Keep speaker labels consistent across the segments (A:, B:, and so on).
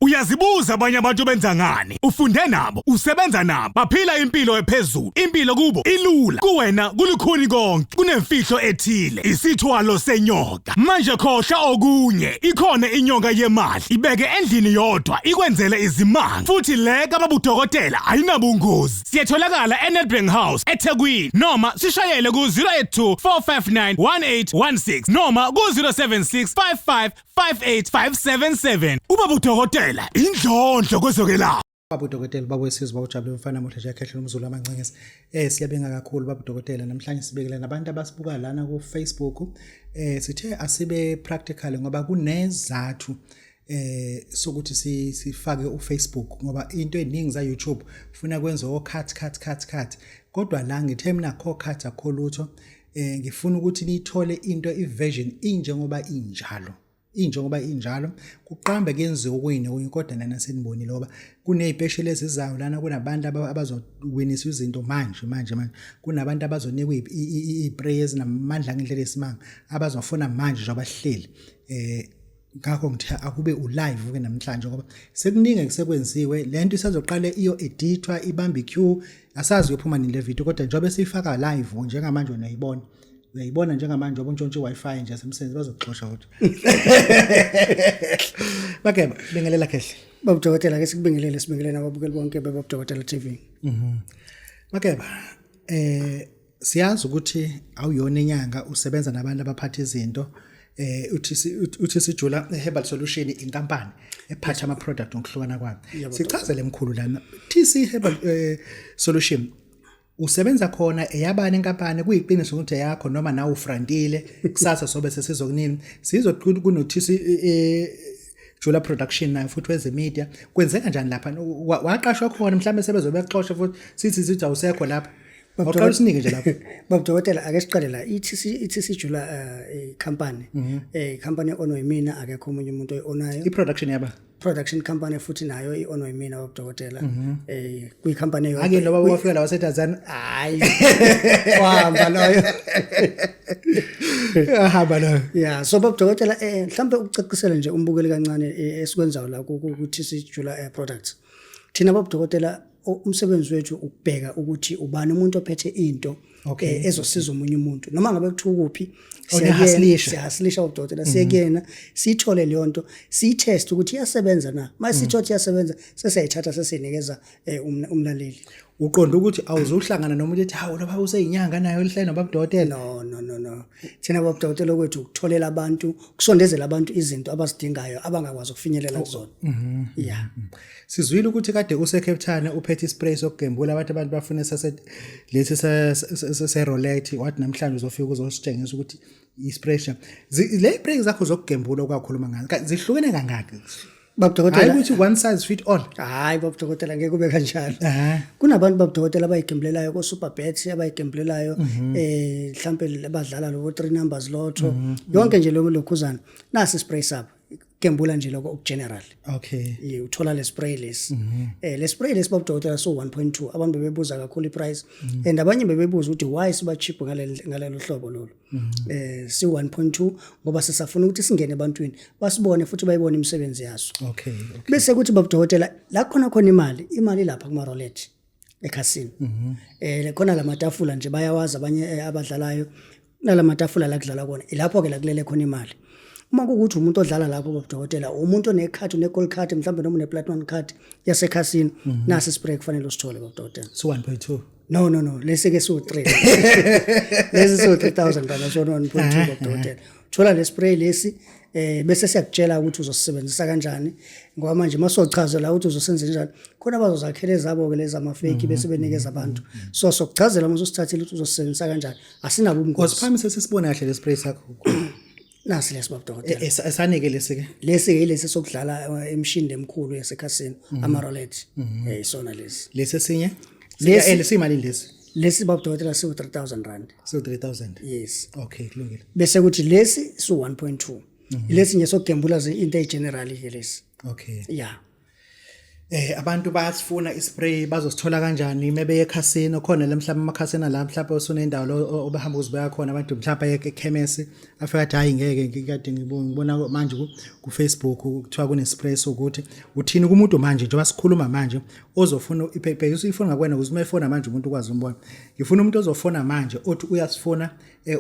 A: Uyazibuza abanye abantu benza ngani? Ufunde nabo, usebenza nabo, baphila impilo ephezulu. Impilo kubo ilula, kuwena kulukhuni konke. Kunemfihlo ethile, isithwalo senyoka. Manje khohlwa okunye, ikhona inyoka yemali. Ibeke endlini yodwa, ikwenzele izimanga. Futhi le kababudokotela ayinabungozi. Siyatholakala eNedbank House, eThekwini noma sishayele ku-082 459 1816 noma ku-076 55 58577. Ubaba udokotela indlondlo kwezokwelapha.
B: Baba udokotela, baba wesizwe, baba ujabule mfana muhle nje ekhehla umzulu amancengesi. Siyabinga kakhulu baba udokotela, namhlanje sibekele nabantu abasibuka lana ku Facebook. Sithe asibe practical ngoba kunezathu sokuthi sifake uFacebook ngoba into eziningi za YouTube funa kwenze o cut cut cut cut, kodwa la ngithe mina kho cut akho lutho. Ngifuna ukuthi niyithole into iversion injengoba injalo, injengoba injalo, kuqambe kuyenziwa okunye nokunye, kodwa nana senibonile ngoba kuney'pesheli ezizayo lana, kunabantu abazowinisa izinto manje manje manje, kunabantu abazonikwa iy'pray ezinamandla ngendlela esimanga, abazofona manje njengoba sihleli. Ngakho ngithe akube ulive ke namhlanje ngoba sekuningi kusekwenziwe, lento isazoqale iyo editwa ibambe iqueue, asazi uyophuma nini le video, kodwa njengoba siyifaka live njengamanje wena uyayibona, uyayibona njengamanje ngoba untshontshe i-Wi-Fi nje yasemsebenzi bazokuxosha kodwa. Bakeba bingelela khehle.
C: Baba Dokotela, ke sikubingelele, sibingelele nababukeli bonke beBaba Dokotela TV.
B: Makeba, siyazi ukuthi awuyona inyanga, usebenza nabantu abaphatha izinto. Uthi sijula Herbal Solution, inkampani ephatha ama product ngokuhlukana kwayo. Sichazele mkhulu lana, TC Herbal Solution usebenza khona eyabani inkampani? Kuyiqiniso ukuthi eyakho noma nawe ufrantile? Kusasa sobe sesizokunini sizoqina kuno TC Jula Production nayo futhi weze media, kwenzeka kanjani lapha? Waqashwa khona mhlawumbe sebezobe bexosha futhi sithi awusekho lapha? Awuqala usinike nje lapho.
C: Baba Dokotela, ake siqale la. iTC Jula company, company ownwa yimina, akekho omunye umuntu oyi-ownayo.
B: I-production yaba
C: Production company futhi nayo i-ownwa yimina, Baba Dokotela. Kuyi company eyodwa.
B: Ake lo baba wafika la waseTanzania.
C: Hayi. Wahamba loyo.
B: Ahamba lo.
C: Yeah, so Baba Dokotela, mhlambe ukucacisela nje umbukeli kancane esikwenzayo la ku TC Jula Products. Thina Baba Dokotela, umsebenzi wethu ukubheka ukuthi ubani umuntu ophethe into ezosiza omunye umuntu noma ngabe kuthiwa ukuphi.
B: Onehasilisha.
C: Siyahasilisha udokotela, siye kuyena, siyithole leyo nto, siyitest ukuthi iyasebenza na. Uma sithola ukuthi iyasebenza, sesiyayithatha sesiyinikeza umlaleli.
B: Uqonda ukuthi awuzuhlangana nomuntu ethi hawu lapha useyinyanga nayo lihlale nobabudokotela?
C: No, no, no, no, thina babudokotela kwethu ukutholela abantu, kusondezela abantu izinto abazidingayo abangakwazi ukufinyelela kuzona, yeah.
B: Sizwile ukuthi kade use Cape Town uphethe ispray sokugembula, abathi abantu bafuna sase lesi se roulette, wathi namhlanje uzofika uzositshengisa ukuthi ispray le spray zakho zokugembula okwakhuluma ngazo zihlukene kangaki?
C: Babudokotela,
B: Hayi ukuthi one size fit all.
C: Hayi babudokotela, ngeke kube kanjalo. Kunabantu babudokotela abayigembulelayo ko Superbet, abayigembulelayo mhlambe abadlala lo three numbers lotto, yonke nje lo lokhuzana. Nasi spray sabo gembula nje lokho okugeneral. Ye, uthola le spray lesi. Le spray lesi babudokotela so 1.2, abantu bebebuza kakhulu iprice and abanye bebebuza ukuthi why siba cheap ngalelo hlobo lolu. Si 1.2 ngoba sisafuna ukuthi singene ebantwini, basibone futhi bayibone imisebenzi yaso. Bese kuthi babudokotela la khona khona imali lapha kuma roulette ekhasini. Khona lamatafula nje bayawazi abanye abadlalayo nalamatafula la kudlala kona, ilapho ke la kulele khona imali. Uma kuwukuthi umuntu odlala lapho babudokotela, umuntu onekhadi, une-gold card mhlawumbe noma une-platinum card yasekhasini, nasi spray kufanele usithole babudokotela.
B: So 1.2?
C: No, no, no, lesi ke siwu-3, lesi siwu-3000 rand, so 1.2 babudokotela. Thola le spray lesi, bese siyakutshela ukuthi uzosisebenzisa kanjani, ngoba manje masochaza la ukuthi uzosenza kanjani, khona bazozakhela ezabo ke lezi amafake bese benikeza abantu. So sokuchazela uma usithathile ukuthi uzosisebenzisa kanjani, asinabo ubungozi.
B: Osiphakamise sesibona kahle le spray sakho.
C: Nasi lesi babudokotela.
B: Esanike lesi ke?
C: Lesi ke ilesi sokudlala emishini emikhulu yasekhasini, ama roulette, isona lesi.
B: Lesi esinye?
C: Lesi-
B: Lesi imali lesi?
C: Lesi babudokotela siwu 3000 rand.
B: So 3000?
C: Yes.
B: Okay, kulungile.
C: Bese kuthi lesi su 1.2, lesi nje sokugembula into egeneral ke lesi. Yeah.
B: Abantu bayasifuna ispray, bazosithola kanjani mebeye ekhasini khona la, mhlawumbe amakhasini la, mhlawumbe usunendawo lo obahamba uzibeka khona abantu, mhlawumbe aye ekhemesi afika athi hayi ngeke, ngikade ngibona manje ku Facebook kuthiwa kune spray, sokuthi uthini kumuntu manje njengoba sikhuluma manje ozofuna iphepha, usuyifuna ngakwena ukuze uma efona manje umuntu ukwazi umbona. Ngifuna umuntu ozofona manje othi uyasifuna,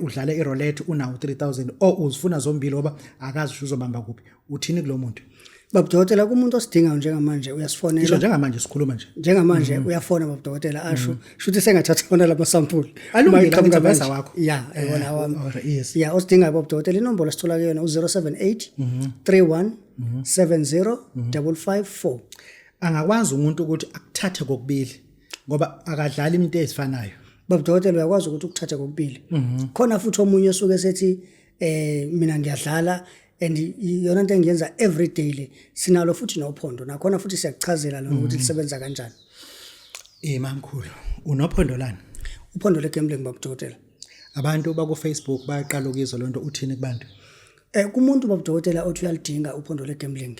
B: udlale iroulette unawo 3000 or uzifuna zombili ngoba akazi ukuthi uzobamba kuphi, uthini kulo muntu?
C: Babudokotela, kumuntu osidingayo njengamanje uyasifonela.
B: Ngisho njengamanje sikhuluma nje.
C: Njengamanje uyafona babudokotela, asho shuthi sengathatha wona lama sample.
B: Alungile,
C: Uma iqhamuka
B: angithi
C: manje.
B: aveza wakho.
C: Ya, yona wami.
B: Alright, yes.
C: Ya, osidingayo babudokotela, inombolo sithola kuyona u-078 31 70 554.
B: Angakwazi umuntu ukuthi akuthathe kokubili ngoba akadlali into ezifanayo?
C: Babudokotela, uyakwazi ukuthi ukuthathe kokubili. Khona futhi omunye osuke sethi mina ngiyadlala and iyona into engiyenza every day le, sinalo futhi nophondo nakhona futhi siyakuchazela lona ukuthi lisebenza kanjani.
B: Mamkhulu, unophondo lani?
C: Uphondo le-gambling, babudokotela.
B: Abantu baku Facebook bayaqala ukuzwa lonto, uthini kubantu?
C: Kumuntu babudokotela othi uyalidinga uphondo le-gambling,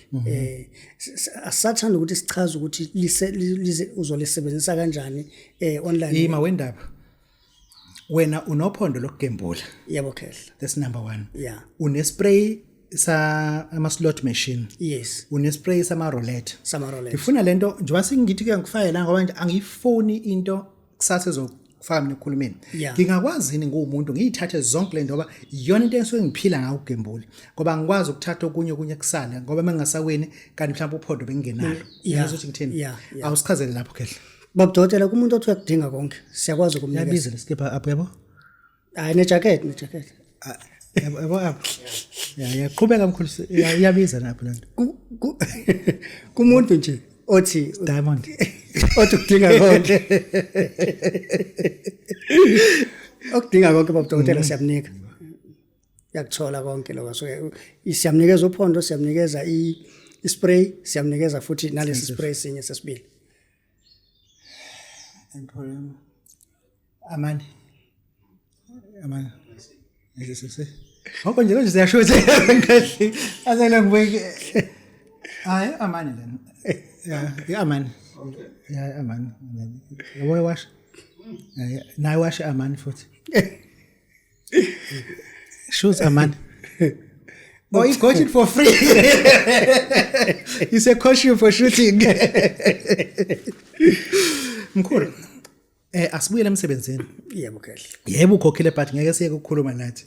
C: asathanda ukuthi sichaze ukuthi lize uzolisebenzisa kanjani online.
B: Ima wendaba, wena unophondo lokugembula?
C: Yebo, khehla.
B: That's number 1.
C: Yeah.
B: Une spray sa ama slot machine?
C: Yes.
B: Une spray sama roulette?
C: Sama roulette.
B: Ngifuna lento njengoba sengithi ke ngikufake la ngoba nje angiyifuni into kusasa ezokufaka mina ekukhulumeni. Ngingakwazi yini nguwumuntu ngiyithathe zonke le ngoba iyona into engisuke ngiphila ngayo ukugembula, ngoba angikwazi ukuthatha okunye okunye kusale ngoba mengingasawini kanti mhlawumbe uphondo bengingenalo. Uyazwa ukuthi ngithini?
C: Yeah.
B: Awusichazele lapho, khehla.
C: Babudokotela, kumuntu othi uyakudinga konke siyakwazi ukumnikeza.
B: Yabiza lesikipha apho, yabo.
C: Hayi, nejacket, nejacket.
B: Ah, yabo, yabo apho. Ya, yaqhubeka mkhulu, iyabiza lapho lento.
C: Kumuntu nje othi
B: diamond
C: othi ukudinga konke, okudinga konke babudokotela, siyamnika, uyakuthola konke lokho. So siyamnikeza uphondo, siyamnikeza i-spray, siyamnikeza futhi nalesi spray sinye sesibili.
B: Emporium. Amani. Amani. Sisi. Ngokho nje manje siyashutha kahle. Azele ngibuye. Hayi, amani lena. Ya, i-amani. Ya, amani. Yabo washa. Ya, naye washa amani futhi. Shoes amani. Oh, he got it for free. It's a costume for shooting. Mkhulu. Asibuyele emsebenzini.
C: Yebo, khehla.
B: Yebo, ukhokhile, but ngeke siye ukukhuluma nathi.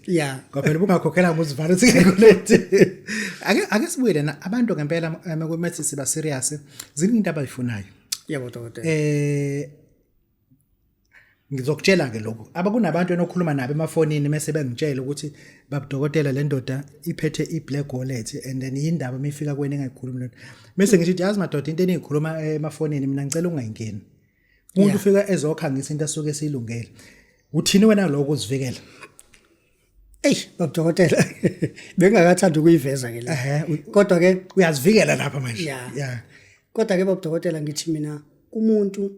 B: Ngoba phela ubungakhokhela ngokuzivala uthi ngeke. Ake sibuyele na abantu ngempela methi siba serious, ziningi into abayifunayo.
C: Yebo, dokotela.
B: Ngizokutshela ke lokho. Abakunabantu enokhuluma nabo emafonini mase bengitshela ukuthi babudokotela le ndoda iphethe i-black wallet and then indaba mifika kweni engayikhulumi lento. Mase ngithi yazi madoda, into eniyikhuluma emafonini mina ngicela ungayingeni. Umuntu ufika ezokhangisa into asuke esiyilungele. Uthini wena lokho uzivikela?
C: Ey, babudokotela, bengingakathanda ukuyiveza ke le. Kodwa ke
B: Uyazivikela lapha manje.
C: Yeah. Kodwa ke babudokotela, ngithi mina kumuntu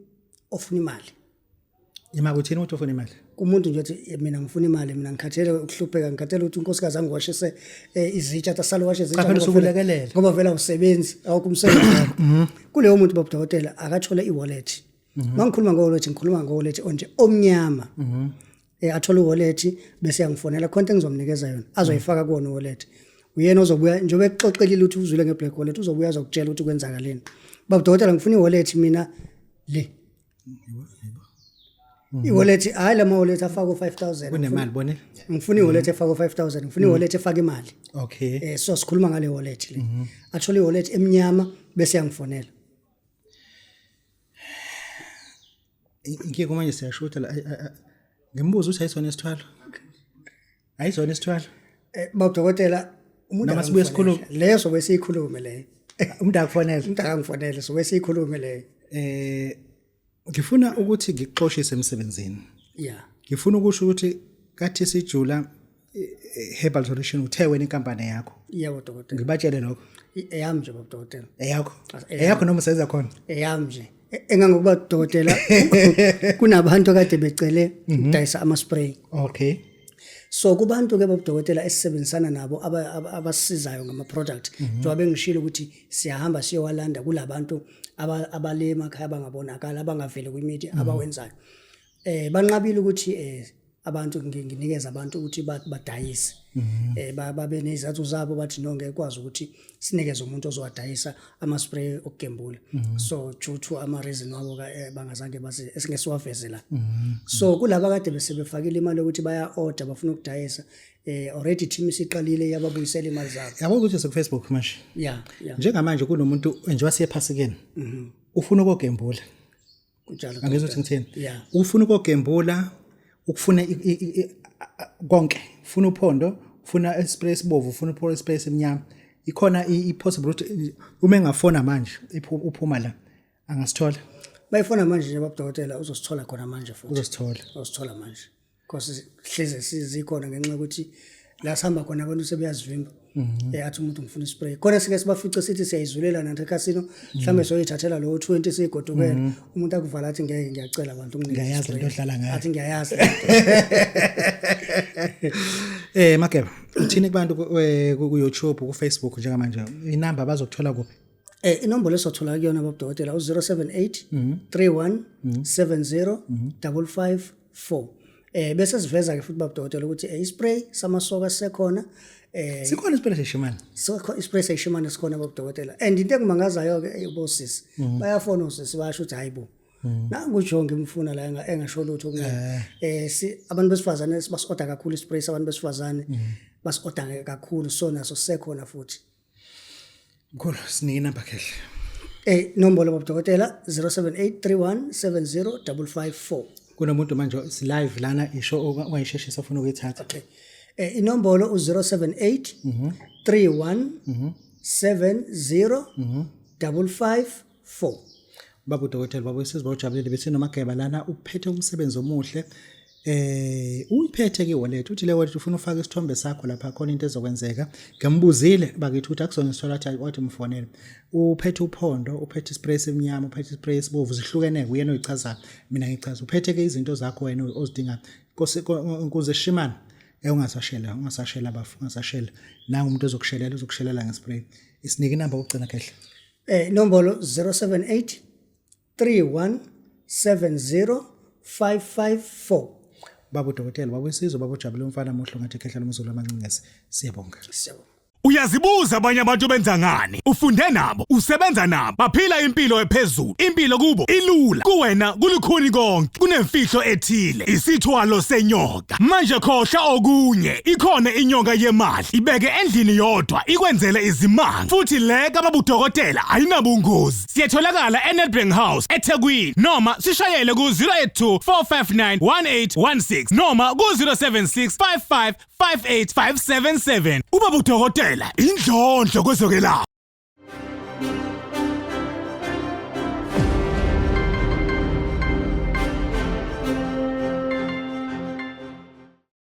C: ofuna imali.
B: Ima, kuthini ukuthi ufuna imali?
C: Kumuntu nje othi mina ngifuna imali, mina ngikhathele ukuhlupheka, ngikhathele ukuthi unkosikazi angiwashise izitsha, athi asale washe izitsha.
B: Cha, phela
C: ngoba vele-
B: usukulekelela.
C: Ngoba vele awusebenzi, awukho umsebenzi wakho. Kuleyo muntu babudokotela, akathole i-wallet. Uma ngikhuluma nge-wallet, ngikhuluma nge-wallet onje omnyama. Athole i-wallet bese yangifonela, khona into engizomnikeza yona azoyifaka kuwona i-wallet. Uyena ozobuya njengoba ekuxoxelile ukuthi uzwile nge-black wallet, uzobuya azokutshela ukuthi kwenzakaleni. Babudokotela, ngifuna i-wallet mina le. I-wallet, hayi lama wallet afaka u-5000.
B: Kunemali bonile.
C: Ngifuna i-wallet efaka u-5000, ngifuna i-wallet efaka imali. So sikhuluma ngale wallet le. Athole i-wallet emnyama bese yangifonela.
B: Inkinga manje siyashutha la. Ngimbuza ukuthi ayisona isithwalo. Ayisona isithwalo.
C: Babudokotela, umuntu
B: Noma sibuye
C: akangifonele.
B: sikhulume.
C: Leyo sobe siyikhulume leyo.
B: Umuntu akufonele.
C: Umuntu akangifonele, sobe siyikhulume leyo.
B: Ngifuna ukuthi ngikuxoshise emsebenzini. Ngifuna ukusho ukuthi kathi sijula Herbal Solution uthe wena inkampani yakho.
C: Yebo, dokotela.
B: Ngibatshele lokho.
C: Eyami nje babudokotela.
B: Eyakho.
C: Eyami.
B: Eyakho noma usenza khona.
C: Eyami nje. Engangokuba dokotela, kunabantu akade becele ukudayisa ama spray. So kubantu ke bobudokotela esisebenzisana nabo abasisizayo ngama product, njengoba bengishilo ukuthi siyahamba siyowalanda kulabantu abale emakhaya, abangabonakala, abangaveli kwi-media, abawenzayo, banqabile ukuthi abantu nginikeza abantu ukuthi badayise, babe nezizathu zabo, bathi no, ngeke kwazi ukuthi sinikeze umuntu ozowadayisa ama spray okugembula, so due to ama reason wabo bangazange base esingesiwaveze la. So kulaba kade bese befakile imali yokuthi baya order, bafuna ukudayisa, already team isiqalile yababuyisela imali zabo.
B: Yabo ukuthi seku Facebook manje.
C: Yeah.
B: Njengamanje kunomuntu njengoba siye phasikeni. Ufuna ukugembula.
C: Kunjalo.
B: Angizwa ukuthi ngithini.
C: Yeah.
B: Ufuna ukugembula, ukufuna konke. Ufuna uphondo, ufuna ispray esibovu, ufuna uphondo ispray esimnyama. Ikhona i-possible ukuthi uma engafona manje uphuma la angasithola.
C: Bayifona manje nje babudokotela, uzosithola khona manje futhi.
B: Uzosithola.
C: Uzosithola manje. Because hleze sizikhona ngenxa yokuthi la sihamba khona abantu sebeyazivimba. Athi umuntu ngifuna ispray. Khona sike sibafice sithi siyayizulela nathi ekhasino, mhlambe soyithathela lo 20 siyigodukele. Umuntu akuvala athi ngeke, ngiyacela abantu unginike
B: Ngiyayazi
C: ispray.
B: lento odlala ngayo.
C: Athi ngiyayazi.
B: Mageba, uthini kubantu ku YouTube, ku Facebook njengamanje? Inamba bazokuthola kuphi?
C: Inombolo esothola kuyona babudokotela u078 31 70 554. Bese siveza ke futhi babudokotela ukuthi ispray samasoka sisekhona.
B: Sikhona ispray seshimane.
C: So ispray seyishimane sikhona babudokotela, and into engimangazayo ke, bosisi bayafona, osisi bayasho ukuthi hayibo, nangu uJongi ngimfuna la, engasho lutho kumina. Si abantu besifazane basi-order kakhulu ispray sabantu besifazane, basi-order kakhulu, so naso sisekhona futhi.
B: Mkhulu, sinike inamba khehle.
C: Nombolo babudokotela 0783170554.
B: Kunomuntu manje si live lana isho ongayisheshisa ufuna ukuyithatha.
C: Okay. Inombolo u078 31 70 554.
B: Baba udokotela, baba usizwe ujabulile bethi noMageba lana uphethe umsebenzi omuhle. Uyiphethe ke wallet, uthi le wallet ufuna ufake isithombe sakho lapha khona into ezokwenzeka. Ngambuzile bakithi ukuthi akusona isithole, athi wathi mfonele. Uphethe uphondo, uphethe ispray esimnyama, uphethe ispray esibovu, zihlukene uyena oyichazayo. Mina ngichaza uphethe ke izinto zakho wena ozidinga. Nkosi nkuze shimana. Ungasashela, ungasashela bafu, ungasashela. Nangu umuntu ozokushelela, uzokushelela ngespray. Isinike inamba ukugcina khehle.
C: Inombolo 078 31 70 554.
B: Baba udokotela, baba wesizwe, baba ujabule umfana muhle ngathi khehla lomzulu amancingezi. Siyabonga.
C: Siyabonga.
A: Uyazibuza abanye abantu benza ngani? Ufunde nabo, usebenza nabo, baphila impilo ephezulu. Impilo kubo ilula. Kuwena kulukhuni konke. Kunemfihlo ethile, isithwalo senyoka. Manje khohlwa okunye, ikhona inyoka yemali. Ibeke endlini yodwa, ikwenzele izimanga. Futhi le kababudokotela ayinabungozi. Siyatholakala eNedbank House eThekwini noma sishayele ku 082 459 1816 noma ku 076 55 58577. Ubaba udokotela indlondlo kwezokwelapha.